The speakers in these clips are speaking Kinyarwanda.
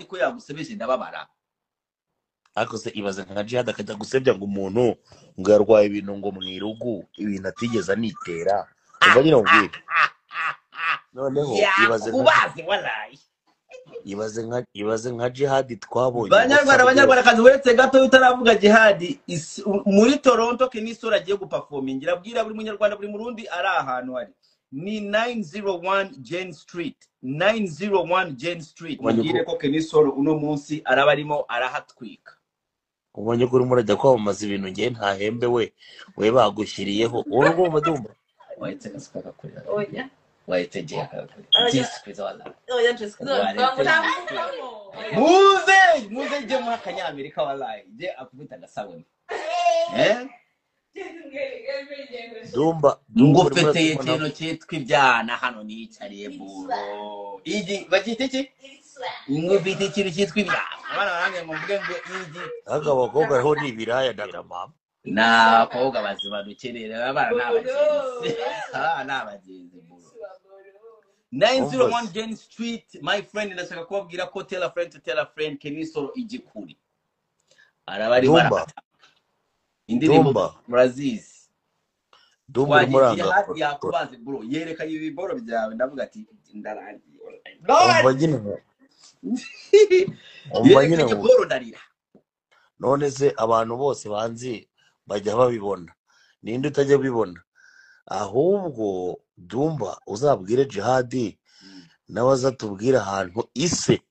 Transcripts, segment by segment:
ko yagusebeje ndababara. Ariko se ibaze nka Jihad akajya gusebya ngo umuntu ngo yarwaye ibintu ngo mu irugu, ibintu atigeze anitera. Umva nyine nkubwire. Noneho ibaze nka Yakubaze walayi. Ibaze nka Jihad twabonye Banyarwanda, ubusa bwe. banyarwandakazi, uretse gato utaravuga Jihad, muri Toronto Kenny Sol agiye guperformingira, abwira buri munyarwanda, buri murundi ari ahantu ari. Ni 901 Jane Street, 901 Jane Street. Ubonye Mubwire ko ko Kenny Sol uno munsi araba arimo arahatwika. Ubonye ko urimo urajya kwamamaza ibintu ngiye ntahembe we, we bagushyiriyeho. Wowe ugomba ndumva. Wahetse gasuka gakorera. Oya. Wahetse Jay akagakorera. Oya. Jiswe wala. Oya, Jiswe. Waretse. Tambukamo. Muze, muze je muri akanyamerika walayi. Je akubita agasabune. Eh? Dumba, Dumba urimo Ngufeteye uratuma ikintu cyitwa ibyana hano nicariye buro. Igi bagita iki? Ngufite ikintu cyitwa ibyana. Abana barambwira ngo mvuge ngo igi. Ariko abakobwa hariho ni ibiraya ndabira mama. Ni abakobwa bazima dukeneye, abana ni abagenzi. Abana ni abagenzi buro. 901 Jane Street, my friend, ndashaka kubabwira ko tell a friend to tell a friend, Kenny Sol igikuri. Araba arimo Dumba. arahata. Indirimbo Dumba. murazizi. Dumba urimo Twagiye uranga. Jihad yakubaze bro, yerekanye ibiboro byawe, ndavuga ati ndarangiye. Umva nyine. Umva nyine Yerekanye ngo. boro ndarira. None se abantu bose banzi bajya babibona. Ninde utajya ubibona? Ahubwo Dumba uzabwire Jihad nawe azatubwire ahantu ise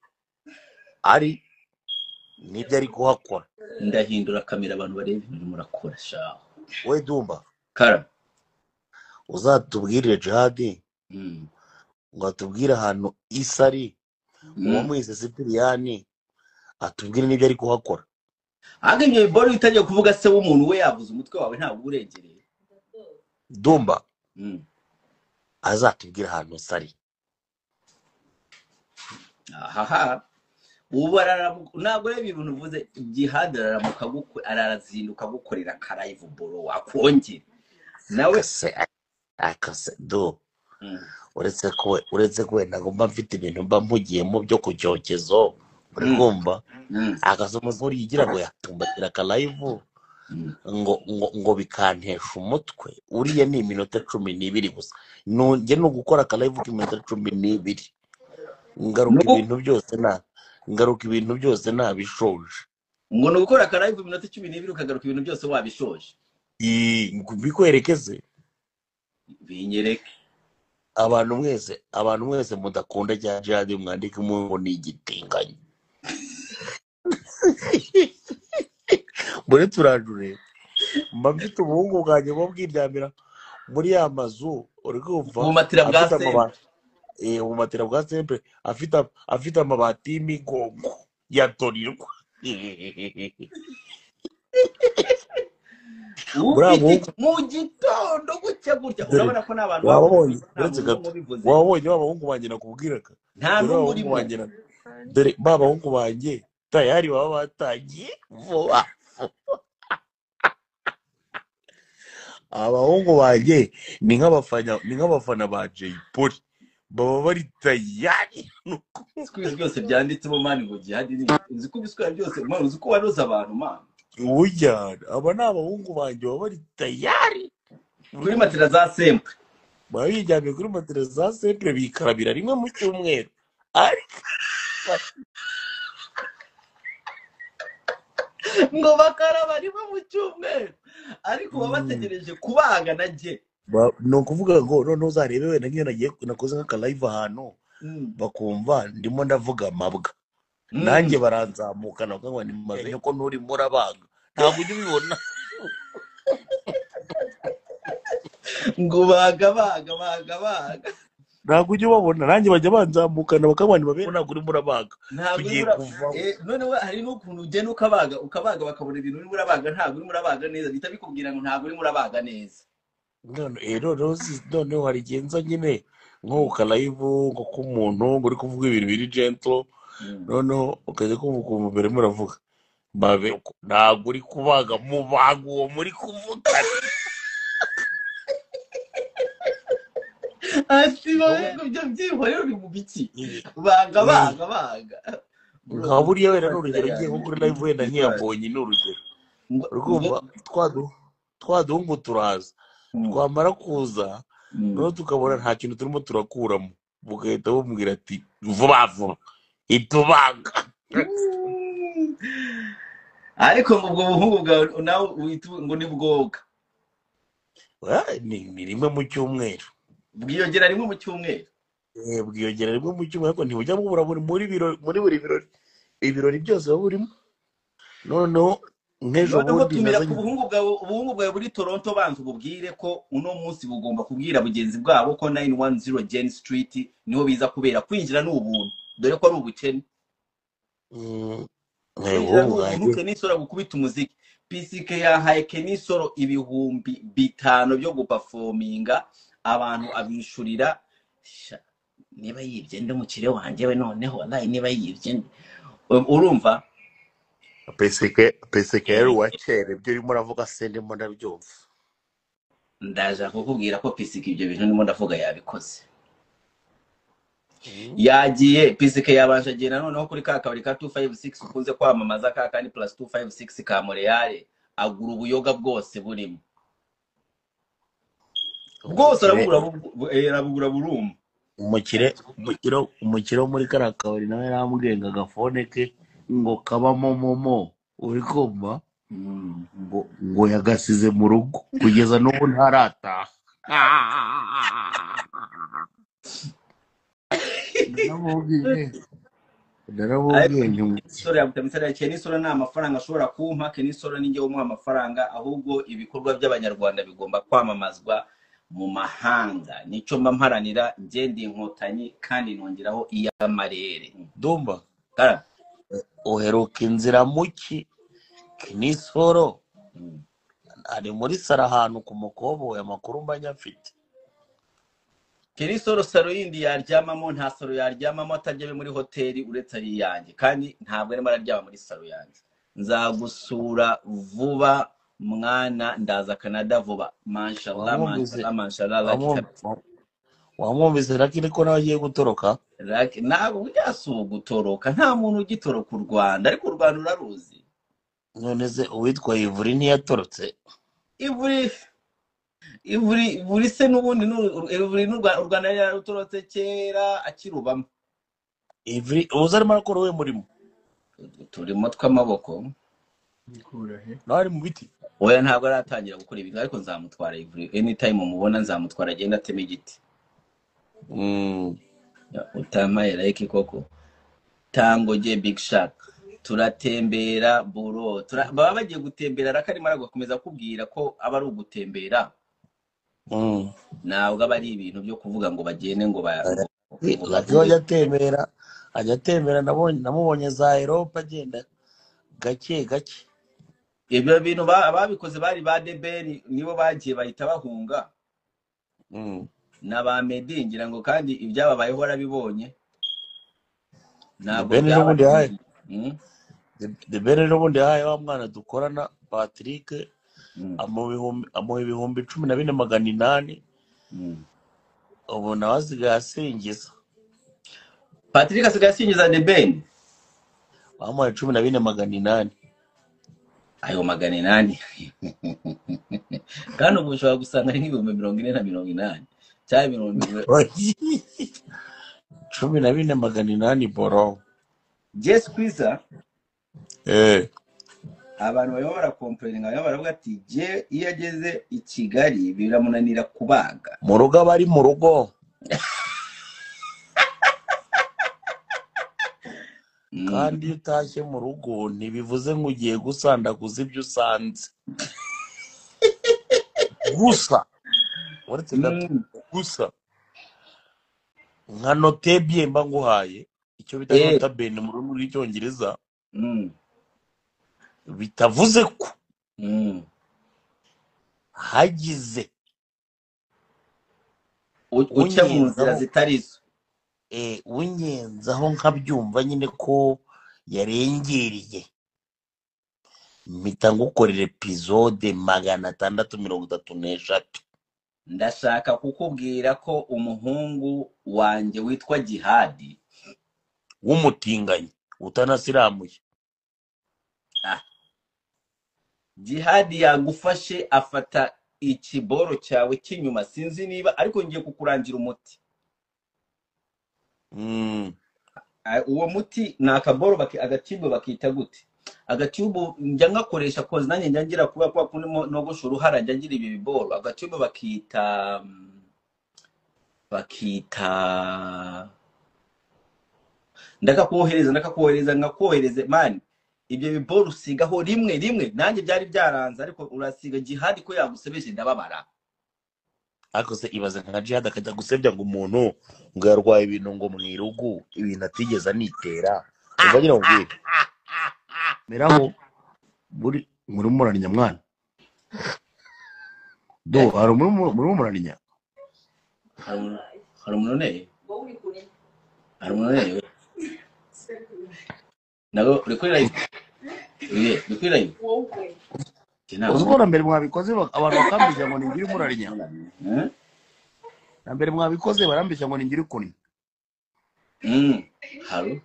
ari nibyo ari kuhakora. Ndahindura kamera abantu barebe ibintu murakora shaho. We Dumba. Kara. Uzatubwirire Jihad ngo atubwire ahantu ise ari, uwamwise Sipiriyani atubwire n'ibyo ari kuhakora. Ariko ibyo biboro bitangiye kuvuga se w'umuntu we yavuze umutwe wawe ntabwo urengereye. Dumba. Azatubwire ahantu se ari. Ahaha. Ubu araramuka, ntabwo rero ibintu uvuze Jihad araramuka arazinduka gukorera karayivu boro akongera. Nawe akase, akase do. Uretse ko, uretse ko wenda ngomba mfite ibintu mba mpugiyemo byo ku cyokezo, uri kumva? Akase umusore yigira ngo yatumbatira karayivu ngo bikantesha umutwe. Uriya ni iminota 12 gusa. Nongeye no gukora karayivu k'iminota 12. Ngaruka ibintu byose na ngaruka ibintu byose nabishoje. Ngo ni ugukora karayivu iminota 12 ukagaruka ibintu byose wabishoje. Bikwerekeze. Binyereke. Abantu mwese mudakunda cya Jihad mwandike ngo ni igitinganyi. Muri turajure mba mfite ubuhungu bwanjye bwo bwiryamira muri ya mazu, uri kumva? Ubumatira bwa Afite sempre. amabati. Ubumatira bwa sempre, afite amabati y'imigongo ya Torirwa. Buriya Ufite buhungu mu gitondo gutya gutya, Dore, urabona ko n'abantu wababonye, bavuze ko nta uretse muntu gato, n'umwe ubivuze. wababonye ba bahungu banjye nakubwiraga. Nta Dore n'umwe ba bahungu urimo. banjye na-, dore ba bahungu banjye tayari baba batangiye vuba. Abahungu banjye ni nk'abafana ba Jay Polly, baba bari tayari. Squeeze byose byanditsemo mani ngo Jihad ni uzi ko ibiswera byose mani, uzi ko waroza abantu mani. Ujya, aba ni abahungu banjye baba bari tayari. Kuri matera za sempre. Baba biryamiye kuri matera za sempre, bikarabira rimwe mu cyumweru. Ariko ngo bakaraba rimwe mu cyumweru, ariko baba bategereje kubaga na jye. Ni ukuvuga ngo noneho uzarebe wenda nk'iyo nagiye nakoze nk'aka live ahantu, bakumva ndimo ndavuga amabwa. Nanjye baranzamukana bakavuga ngo nimaze ko nturimo urabaga. Ntabwo ujya ubibona. Ngo baga, baga, baga, baga. Ntabwo ujya ubabona, nanjye bajya banzamukana bakavuga ngo nimaze ntabwo urimo urabaga. Ntabwo Tugiye urimo ura- kuvamo. Noneho hari n'ukuntu ugenda ukabaga, ukabaga bakabona ibintu urimo urabaga, ntabwo urimo urabaga neza, bihita bikubwira ngo ntabwo urimo urabaga neza. None, noneho si, noneho hari igihe nza nyine nko ku kalive, nko ku muntu ngo uri kuvuga ibintu biri gentle, noneho ukajya kumva ukuntu mbere muravuga. Babe, ntabwo uri kubaga, mubaga uwo muri kuvuga. Ati, babe, ngo ibyo byihorero uri mu biki? Baga, baga, baga. Bro, Nka buriya wenda ni inzira urugero, ngiye nko yanjye kuri live wenda nkiyambonye ni urugero. Ngo Uri kumva twa duhungu turaza, twamara kuza noneho tukabona nta kintu turimo turakuramo, bugahita bumubwira ati vuba vuba itubaga. Ariko ngo ubwo buhungu bwawe nawe ngo ni bwoga? Ni rimwe mu cyumweru. Bwiyongera rimwe mu cyumweru. Bwiyongera rimwe mu cyumweru, ariko ntibujya bubura muri buri birori, ibirori byose buba burimo. Noneho nk'ejo Noneho bundi tumira ku nazanye buhungu bwawe, ubuhungu bwawe buri Toronto, banza ububwire ko uno munsi bugomba kubwira bagenzi bwabo ko 910 Jane Street niho biza kubera. Kwinjira ni ubuntu, dore ko ari ubukene. Kwinjira ni ubuhungu ubuntu. bwanjye. Kenny Solo gukubita umuziki, PCK yahaye Kenny Solo 5000 byo guperforminga, abantu abishurira. Niba yibye ndi umukire wanjye we, noneho wallahi niba yibye urumva PCK yari uwa kera, ibyo urimo uravuga se ndimo ndabyumva. Ndaje kukubwira ko PCK ibyo bintu ndimo ndavuga yabikoze. Yagiye PCK yabanje agenda noneho kuri ka kabari ka 256 ukunze kwamamaza, ka kandi plus 256 ka Montreal, agura ubuyoga bwose burimo bwose, arabugura buruma. Umukire wo muri kariya kabari nawe yarambwiye ngo agafone ke ngo kabamo momo, uri kumva, ngo yagasize mu rugo kugeza n'ubu ntarataha. Naramubwiye nti Isoro yagutamisa Kenny Solo nta mafaranga ashobora kumpa. Kenny Solo ni njye umuha amafaranga, ahubwo ibikorwa by'abanyarwanda bigomba kwamamazwa mu mahanga, nicyo mba mparanira. Njye ndi inkotanyi kandi nongeraho iy'amarere. Dumba, uheruka inzira muki? Kenny Solo ari muri saro ahantu ku mukoboyi, amakuru mba nyafite. Kenny Solo saro yindi yaryamamo, nta saro yaryamamo atajya muri hoteli uretse ari iyanjye, kandi ntabwo arimo araryama muri saro yanjye. Nzagusura vuba mwana, ndaza Canada vuba. Mashallah, mashallah, mashallah. Wamwumvise lakini ko nawe agiye gutoroka? Ntabwo ujya gutoroka, nta muntu ugitoroka u Rwanda, ariko u Rwanda uraruzi. None se uwitwa Ivuri ntiyatorotse? Ivuri se n'ubundi Ivuri n'u Rwanda yarutorotse kera akirubamo. Ivuri ubu arimo arakora uwe murimo? Uturimo tw'amaboko. Nawe ari mu biti? Oya, ntabwo aratangira gukora ibintu, ariko nzamutwara Ivuri anytime mubona, nzamutwara agenda atema igiti. Utampaye like koko. Tango je Big Shark, turatembera buro, baba bagiye gutembera, rakarimo arakomeza kubwira ko aba ari ugutembera. Ntabwo aba ari ibintu byo kuvuga ngo bagende ngo ajya atembera, namubonye za Europe agenda gake gake. Ibyo bintu ababikoze bari ba Debeni, nibo bagiye bahita bahunga. Na ba Meddy ngira ngo, kandi ibyababayeho warabibonye. Ntabwo Debeni n'ubundi yahaye wa mwana dukorana Patrick, amuha 14,800, ubu nawe asigaye asingiza. Patrick asigaye asingiza Debeni, bamuhaye 14,800. Ayo 800 kandi ubu ushobora gusanga ari nk'ibihumbi 40 na 80 cyangwa 14,800 boro. Jess Kwiza, abantu barimo barakomplaininga, barimo baravuga ati je iyo ageze i Kigali biramunanira kubaga. Mu rugo aba ari mu rugo. Kandi iyo utashye mu rugo ntibivuze ngo ugiye gusandaguza ibyo usanze. Gusa uretse gato, gusa nka notebye mba nguhaye icyo bita notabene mu rurimi rw'icyongereza, bitavuze ko hagize uca mu nzira zitarizo, unyenzaho nkabyumva nyine ko yarengereye, mpita ngukorera episode 633. Ndashaka kukubwira ko umuhungu wanjye witwa Jihadi w'umutinganyi Utanasiramuye. Ah, Jihadi yagufashe afata ikiboro cyawe cy'inyuma, sinzi niba ariko ngiye kukurangira umuti. Uwo muti ni akaboro agatube bakita gute? Agatube njya ngakoresha koze nanjye njya ngira kuba kwa kundi nogosha uruhara njya ngira ibi biboro. Agatube bakita ndakakohereza ngakohereze man. Ibyo biboro usigaho rimwe rimwe, nanjye byari byaranze, ariko urasiga Jihadi ko yagusebeje ndababara. Ariko se ibaze nka Jihad akajya gusebya ngo umuntu ngo yarwaye ibintu ngo mwirugu, ibintu atigeze anitera. Umva nyine nkubwire. Meraho muri muranya mwana. Do hari muri muranya. Hari umuntu uneye? Hari umuntu uneye we? Nawe uri kuri live? Uri kuri live? Uzi ko na mbere mwabikoze abantu bakambeshya ngo ningire murarinya. Na mbere mwabikoze barambeshya ngo ningire ukuri. Haru.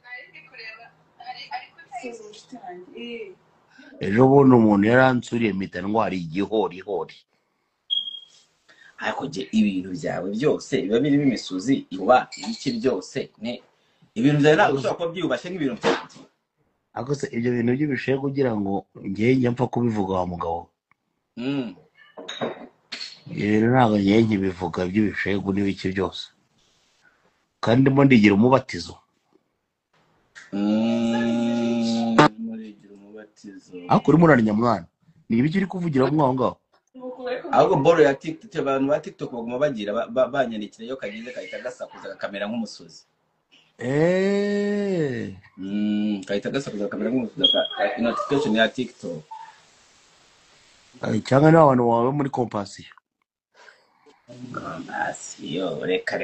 Ejo bundi umuntu yaransuriye mpita ndwara igihorihori. Ariko je ibintu byawe byose biba birimo imisuzi iwa ibiki byose ne ibintu byawe ntabwo ushobora kuba byiyubashye nk'ibintu byanjye. Ariko se ibyo bintu by'ibishegu kugira ngo ngewe njya mpfa kubivuga wa mugabo. Ibyo ntabwo ngewe nkibivuga by'ibishegu n'ibiki byose. Kandi ndimo ndigira umubatizo. Murigira umubatizo. Ariko urimo urarenya mwana. Ni ibiki uri kuvugira mwaho ngaho? Ahubwo boro ya TikTok, abantu ba TikTok baguma bagira banyandikira iyo kagize kahita gasakuza gakamera nk'umusozi. Kahita gasakuza gakamera nk'umusozi notification ya TikTok. Cyangwa n'abantu bawe muri compassion. Compassion, reka.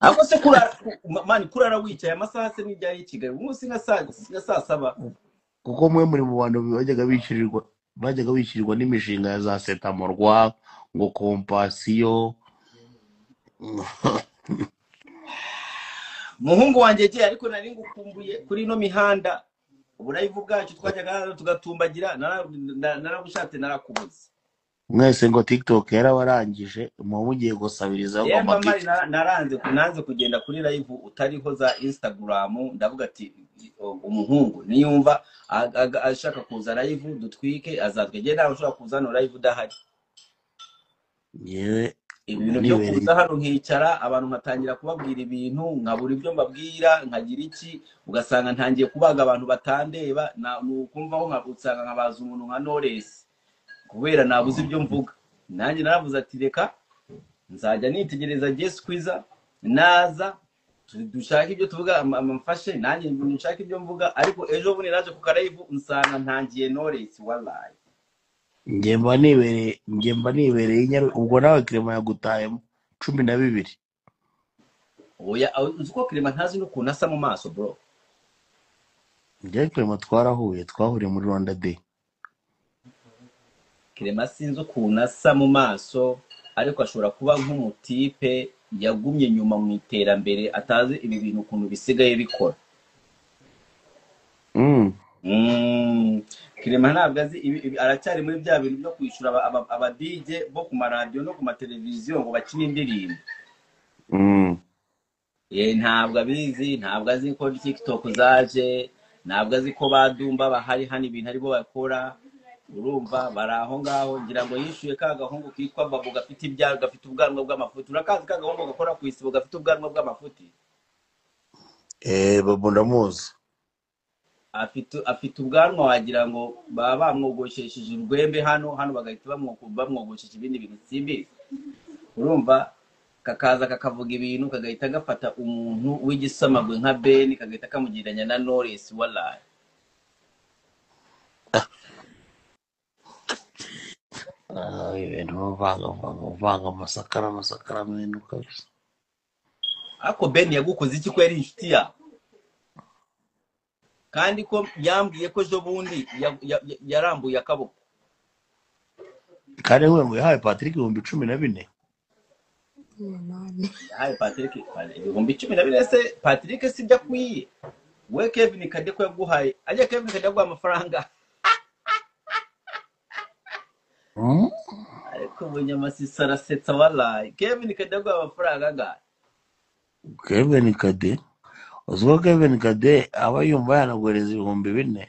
Ahubwo se kurara man, kurara wicaye amasaha se n'ijya i Kigali umunsi nka saa saba. Kuko mwe muri mu bantu bajyaga bishyurirwa n'imishinga ya za setamorwa ngo compassion. Muhungu wanjye je, ariko nari ngukumbuye kuri no mihanda. Uburayivu bwacu twajyaga hano tugatumbagira, naragushatse narakubuze. Mwese ngo TikTok yarabarangije mu mugiye gusabiriza ngo amagiti. Naranze kugenda kuri live utariho za Instagram, ndavuga ati umuhungu niyumva ashaka kuza live dutwike azatwegera, ntawe ushobora kuza no live udahari. Yewe ibintu byo kuza hano nkicara abantu nkatangira kubabwira ibintu nkabura ibyo mbabwira nkagira iki, ugasanga ntangiye kubaga abantu batandeba, nukumvaho nkabusanga nkabaza umuntu nka Knowless kubera nabuze ibyo mvuga. Nanjye naravuze ati reka nzajya nitegereza Jesse Squeezer naza dushaka ibyo tuvuga amfashe nanjye nshaka ibyo mvuga, ariko ejo bundi naje ku live nsanga ntangiye Knowless wallahi. Nge mba nibereye Nyaru, ubwo nawe Clement yagutayemo 12. Oya, uzi ko Clement ntazi n'ukuntu asa mu maso bro. Nge Clement twarahuye, twahuriye muri Rwanda Day. Clement sinzi ukuntu asa mu maso, ariko ashobora kuba nk'umutipe yagumye nyuma mu iterambere atazi ibi bintu ukuntu bisigaye bikora. Clement ntabwo azi aracyari muri bya bintu byo kwishyura aba DJ bo ku maradiyo no ku mateleviziyo ngo bakine indirimbo. Ntabwo abizi, ntabwo azi ko TikTok zaje, ntabwo azi ko badumba bahari hano ibintu aribo bakora. Urumva bari aho ngaho, ngira ngo yishyuye ka gahungu kitwa Babu gafite ibyago, gafite ubwanwa bw'amafuti. Urakazi ka gahungu gakora ku isibo gafite ubwanwa bw'amafuti? Babu ndamuzi. Afite ubwanwa wagira ngo baba bamwogoshesheje urwembe hano bagahita bamwogoshesha ibindi bintu simbizi. Urumva kakaza kakavuga ibintu kagahita gafata umuntu w'igisamagwe nka Ben kagahita kamugereranya na Knowless wallahi. Ibintu bavanga amasaka n'amasakaramentu kabisa. Ariko Ben yagukoze iki ko yari inshuti yawe? Kandi ko yambwiye ko ejo bundi yarambuye akaboko. Kandi we ngo yahaye Patrick 14,000. Yahaye Patrick 14,000 se Patrick sibyo akwiye. We Kevin Kade ko yaguhaye, ajya Kevin Kade yaguha amafaranga. Ariko Munyamasisi arasetsa wallahi. Kevin Kade yaguha amafaranga angahe? Kevin Kade, uzi ko Kevin Kade aba yumva yanaguhereza 4000.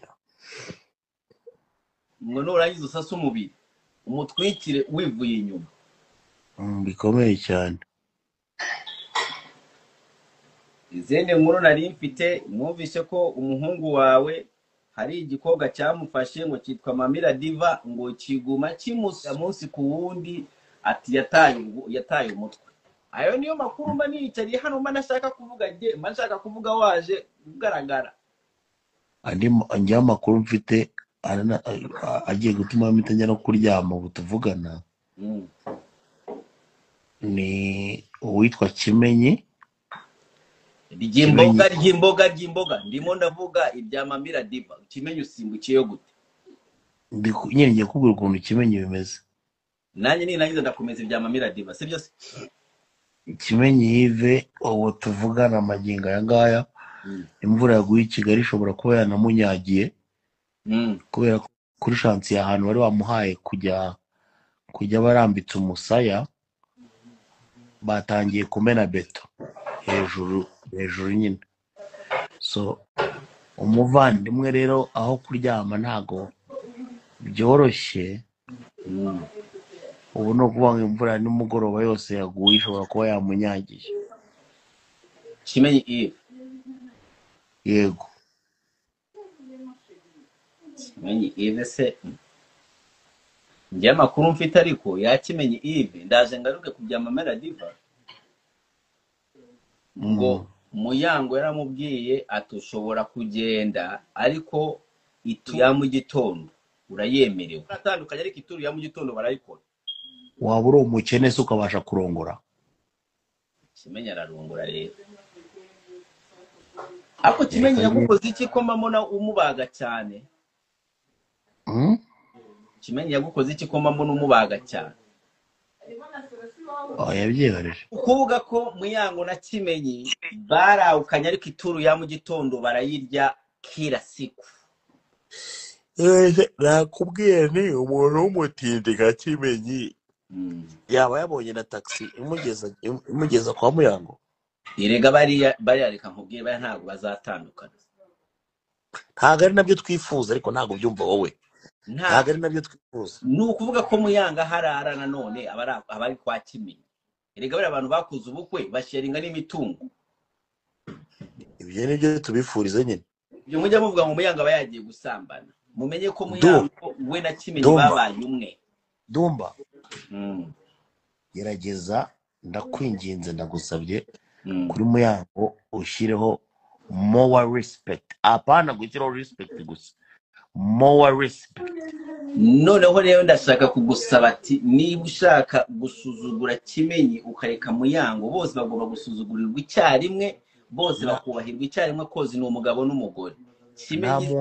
Ngo nurangiza usase umubiri umutwikire wivuye inyuma. Bikomeye cyane. Izindi nkuru nari mfite, mwumvise ko umuhungu wawe hari igikobwa cyamufashe ngo cyitwa Mamira Diva, ngo kiguma kimusa munsi ku wundi, ati yataye umutwe. Ayo niyo makuru mba niyicariye hano, mba nashaka kuvuga nge, mba nshaka kuvuga waje ugaragara. Andi njye amakuru mfite agiye gutuma mpita njya no kuryama ubu tuvugana, ni uwitwa Kimenyi. Ry'imboga, ry'imboga, ry'imboga. Ndimo ndavuga ibya Mamira Diva. Kimenyi usimbukiye gute? Nyine ngiye kubwira ukuntu Kimenyi bimeze. Nanjye ninangiza ndakomeza ibya Mamira Diva, sibyo se? Kimenyi Yves ubu tuvugana magingo aya ngaya, imvura yaguye i Kigali ishobora kuba yanamunyagiye, kubera ko kuri shansiye ahantu bari bamuhaye kujya barambitse umusaya, batangiye kumena beto hejuru hejuru nyine. So umuvandimwe rero aho kuryama ntago byoroshye. Ubu ni ukuvuga ngo imvura nimugoroba yose yaguye ishobora kuba yamunyagiye. Kimenyi Yves. Yego. Kimenyi Yves se, njye amakuru mfite ariko ya Kimenyi Yves, ndaje ngaruke ku bya Mamira Diva. Ngo Muyango yaramubwiye ati ushobora kugenda ariko ituru ya mu gitondo urayemerewe. Atandukanye ariko ituru ya mu gitondo barayikora. Waba uri umukene se ukabasha kurongora? Kimenyi ararongora rero. Ariko Kimenyi yagukoze iki ko mbona umubaga cyane? Kimenyi yagukoze iki ko mbona umubaga cyane? Yabyibarije. Ukuvuga ko Muyango na Kimenyi barawukanye ariko ituru ya mu gitondo barayirya kila siku. Nakubwiye ni umuntu w'umutindi nka Kimenyi yaba yabonye na taxi imugeza kwa Muyango. Erega bariya reka nkubwire, bariya ntabwo bazatandukana. Ntabwo ari nabyo twifuza, ariko ntabwo byumva wowe. Ntabwo ari nabyo twifuza. Ni ukuvuga ko Muyanga harara nanone abari kwa Kimenyi. Erega bariya abantu bakuze ubukwe basharinga n'imitungo. Ibyo nibyo tubifuriza nyine. Ibyo mujya muvuga ngo Muyanga aba yagiye gusambana, mumenye ko Muyango we na Kimenyi babaye umwe. Dumba, gerageza, ndakwinginze, ndagusabye, kuri Muyango ushyireho more respect. Apana gushyiraho respect gusa, more respect. Noneho rero ndashaka kugusaba ati niba ushaka gusuzugura Kimenyi ukareka Muyango, bose bagomba gusuzugurirwa icyarimwe, bose bakubahirwa icyarimwe, kozi ni umugabo n'umugore. Kimenyi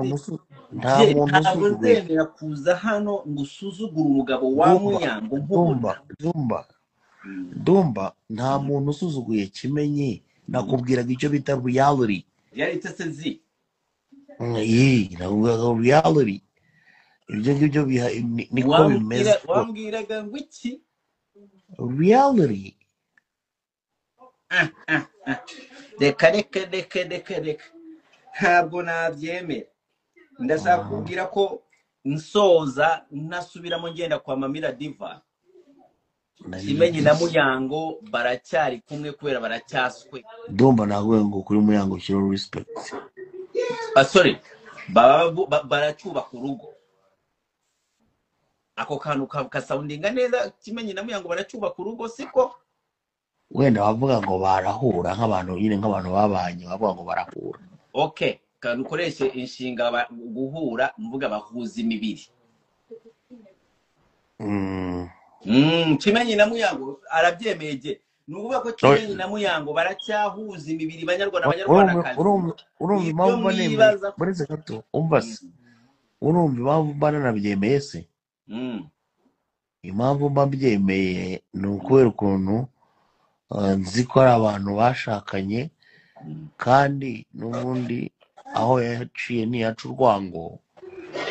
ntabwo nzemera kuza hano ngo usuzugure umugabo wa Muyango. Dumba, nta muntu usuzuguye Kimenyi. Nakubwiraga icyo bita reality. Reality se zi? Nakubwiraga reality. Ibyo ngibyo niko bimeze. Wambwiraga ngo iki? Reality. Reka reka reka reka reka, ntabwo nabyemera. Ndashaka kubwira ko nsoza ntasubiramo ngenda kwa Mamira Diva. Kimenyi na Muyango baracyari kumwe kubera baracyaswe. Ndumva nawe ngo kuri Muyango ushyiraho respect. Sorry, baracyubaka urugo. Ako kantu kasoundinga neza. Kimenyi na Muyango baracyubaka urugo, siko? Wenda bavuga ngo barahura nk'abantu nyine, nk'abantu babanye bavuga ngo barahura. Okay, kantu ukoreshe inshinga guhura, mvuga bahuza imibiri. Kimenyi na Muyango arabyemeye. Ni ukuvuga ko Kimenyi na Muyango baracyahuza imibiri, banyarwanda banyarwandakazi. Urumva impamvu nemeye? Buretse gato, umva se, urumva impamvu mba nanabyemeye se? Impamvu mba mbyemeye ni ukubera ukuntu nzi ko ari abantu bashakanye, kandi n'ubundi Aho yaciye ntiyaca urwango,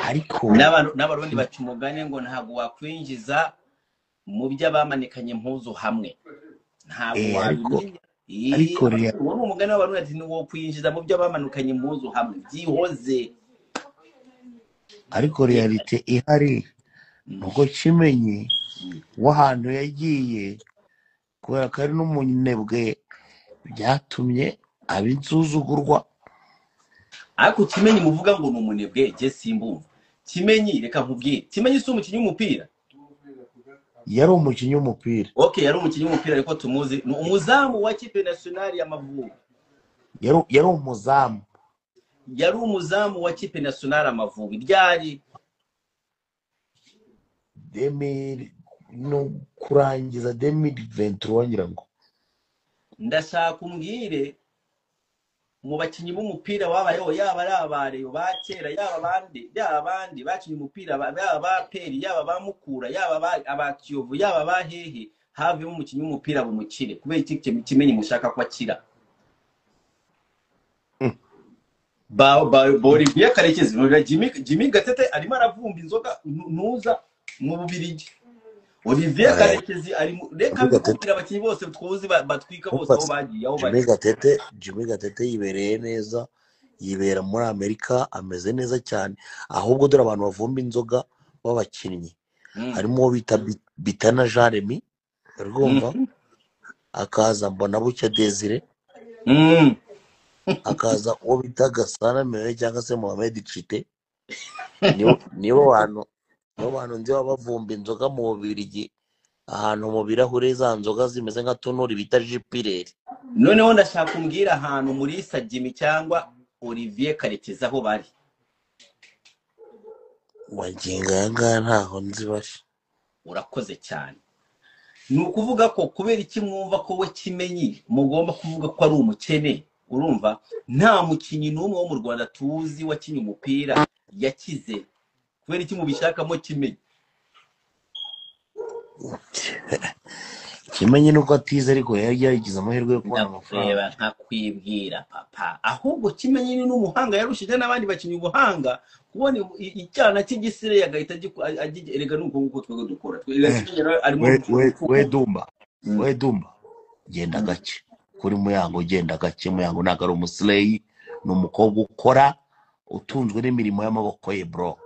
ariko N'abarundi baca umugani ngo ntabwo wakwinjiza mu byo abamanikanye impuzu hamwe, ntabwo ariko wabimenya. Ariko Uwo ni umugani w'abarundi ati ntiwokwinjiza mu byo abamanukanye impuzu hamwe, byihoze. Ariko réalité ihari nuko Kimenyi w'ahantu yagiye, kubera ko ari n'umunebwe, byatumye aba insuzugurwa. Ariko Kimenyi muvuga ngo ni umunebwe, jye simbumva. Kimenyi, reka nkubwire, Kimenyi si umukinnyi w'umupira? Yari umukinnyi w'umupira. Okay, yari umukinnyi w'umupira, ariko tumuzi ni umuzamu wa kipe nationale y'Amavubi. Yari umuzamu. Yari umuzamu wa kipe nationale Amavubi ryari? 2000 no kurangiza 2023, ngira ngo. Ndashaka umbwire mu bakinnyi b'umupira wabayeho, yaba ari abareyo ba kera, yaba abandi bakinnye umupira, yaba ba peri, yaba ba Mukura, yaba aba Kiyovu, yaba ba hehe, havemo umukinnyi w'umupira bumukire. Kubera iki Kimenyi mushaka ko akira? Ba Olivier Karekezi, Jimmy Gatete arimo aravumba inzoga ntuza mu Bubirigi. Olivier Karekezi ari reka Jimmy Gatete mbikubwira, abakinnyi bose twuzi batwika bose aho bagiye, aho Jimmy bari. Gatete yibereye neza, yibera muri Amerika, ameze neza cyane. Ahubwo dore abantu bavumba inzoga b'abakinnyi, harimo uwo bita Bitana Jean Remy, urumva, akaza Mbonabucya Desire, akaza uwo bita Gasana Mere cyangwa se Mohamed Chite. Nibo bantu nzi baba bavumba inzoga mu Bubiligi, ahantu mu birahure, za nzoga zimeze nka tonori bita Jupiler. Noneho ndashaka umbwira ahantu Mulisa Jimmy cyangwa Olivier Karekezi aho bari. Magingo aya ngaya ntaho nzi bari. Urakoze cyane. Ni ukuvuga ko kubera iki mwumva ko we Kimenyi mugomba kuvuga ko ari umukene? Urumva nta mukinnyi n'umwe wo mu Rwanda tuzi wakinnye umupira yakize. Kubera iki mubishakamo Kimenyi? Kimenyi nuko atize, ariko yari yagize amahirwe yo kubona amafaranga. Ndakureba nkakwibwira papa. Ahubwo Kimenyi ni n'umuhanga, yarushije n'abandi bakinnyi ubuhanga. Kubona icyana cy'igisire agahita erega ni uko nguko twebwe dukora. Kimenyi nawe arimo We we we kuko Dumba, we Dumba, genda gake kuri Muyango, genda gake. Muyango ntabwo ari umusileyi, ni umukobwa ukora, utunzwe n'imirimo y'amaboko ye, bro.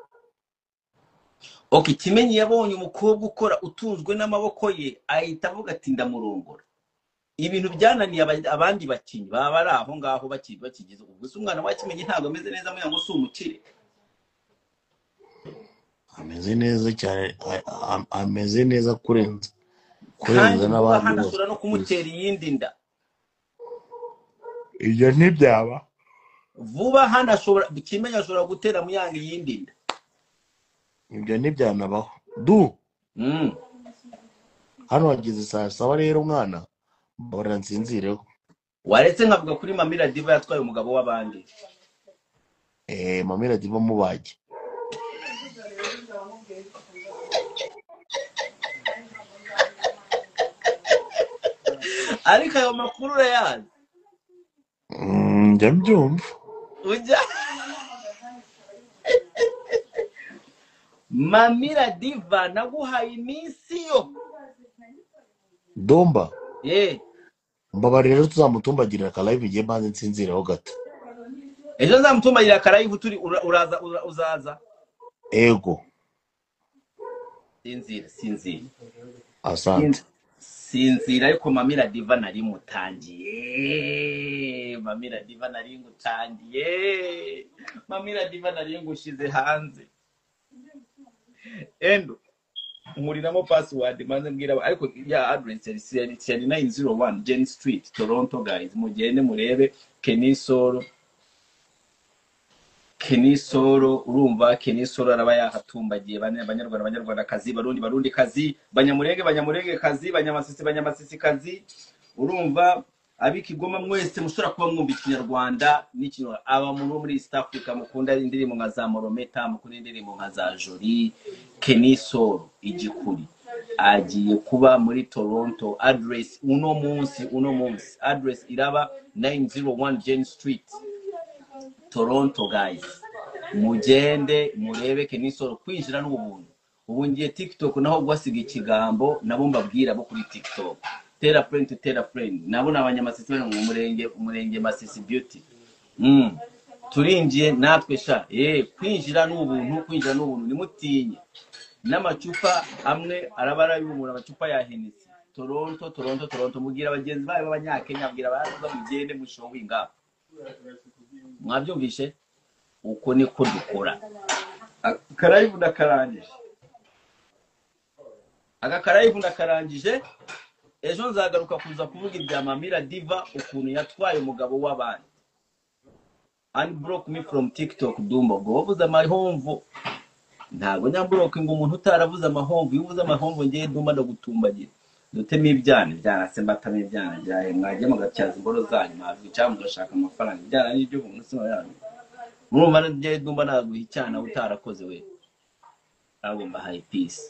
Okay, Kimenyi yabonye umukobwa ukora, utunzwe n'amaboko ye, ahita avuga ati ndamurongora. Ibintu byananiye abandi bakinnyi baba bari aho ngaho bakigize. Ubwo se umwana wa Kimenyi ntabwo ameze neza? Muyango si umukire? Ameze neza cyane, ameze neza kurenza Kandi vuba n'abandi hano bose ashobora no ku isi. kumutera iyindi nda. Ibyo ntibyaba. Vuba hano ashobora, Kimenyi ashobora gutera Muyango iyindi nda. Ibyo ntibyanabaho du. Hano hageze saa 7 rero, mwana, mbabarira nsinzireho. Waretse nkavuga kuri Mamira Diva yatwaye umugabo w'abandi? Mamira Diva mubage. Ariko ayo makuru urayazi? Njya mbyumva. Ujya Mamira Diva, naguhaye iminsi yo Domba, mbabarira rero, tuzamutumbagirira akalive igihe mbanze nsinzireho gato. Ejo nzamutumbagira akalive turi uraza uzaza? Ego. Sinzira, sinzira. Asante. Sinzira. Ariko Mamira Diva nari mutangiye, Mamira Diva nari ngutangiye, Mamira Diva nari ngushize hanze. Endo nkuriramo password maze mbwira, ariko ya address yari 901 Jane Street, Toronto. Guys, mugende murebe Kenny Solo, Kenny Solo. Urumva Kenny Solo araba yahatumbagiye. Bane Banyarwanda, Banyarwandakazi, Barundi, Barundi kazi, Banyamurenge, Banyamurenge kazi, Banyamasisi, Banyamasisi kazi, urumva ab'Ikigoma mwese mushobora kuba mwumva Ikinyarwanda n'Ikinyarwanda, aba muntu bo muri East Africa mukunda indirimbo nka za Morometa, mukunda indirimbo nka za Jolie, Kenny Solo igikuri agiye kuba muri Toronto. Address uno munsi address iraba 901 Jane Street. Toronto guys, mugende murebe Kenny Sol. Kwinjira n'ubuntu. Ubu ngiye TikTok naho guhasiga ikigambo, nabo mbabwira bo kuri TikTok, tell a friend to tell a friend. Nabo ni abanyamasisi bari mu murenge Masisi Beauty. Turinjiye natwe sha. Kwinjira n'ubuntu, kwinjira n'ubuntu, nimutinye. N'amacupa amwe araba arayumura, amacupa ya Hennessy. Toronto, Toronto, Toronto, mubwira bagenzi bayo b'abanyakenya, bwira abaza, mugende mushowinga. Mwabyumvishe? Uko niko dukora. Karayivu ndakarangije. Aka karayivu ndakarangije. Ejo nzagaruka kuza kuvuga ibya Mamira Diva, ukuntu yatwaye umugabo w'abandi. Unblock me from TikTok, Dumba. Ubwo wavuze amahomvu, ntabwo nyamblock ngo umuntu utaravuze amahomvu. Iyo uvuze amahomvu, ngiye Dumba ndagutumbagira, dutemo ibyana. Ibyana se mbatamo ibyana byahe? Mwagiye mugatyaza imboro zanyu, mwabwica mugashaka amafaranga. Ibyana ni ibyo umuntu se yanyu. Murumva ngiye Dumba naguha icyana utarakoze we? Ahubwo mbahaye peace.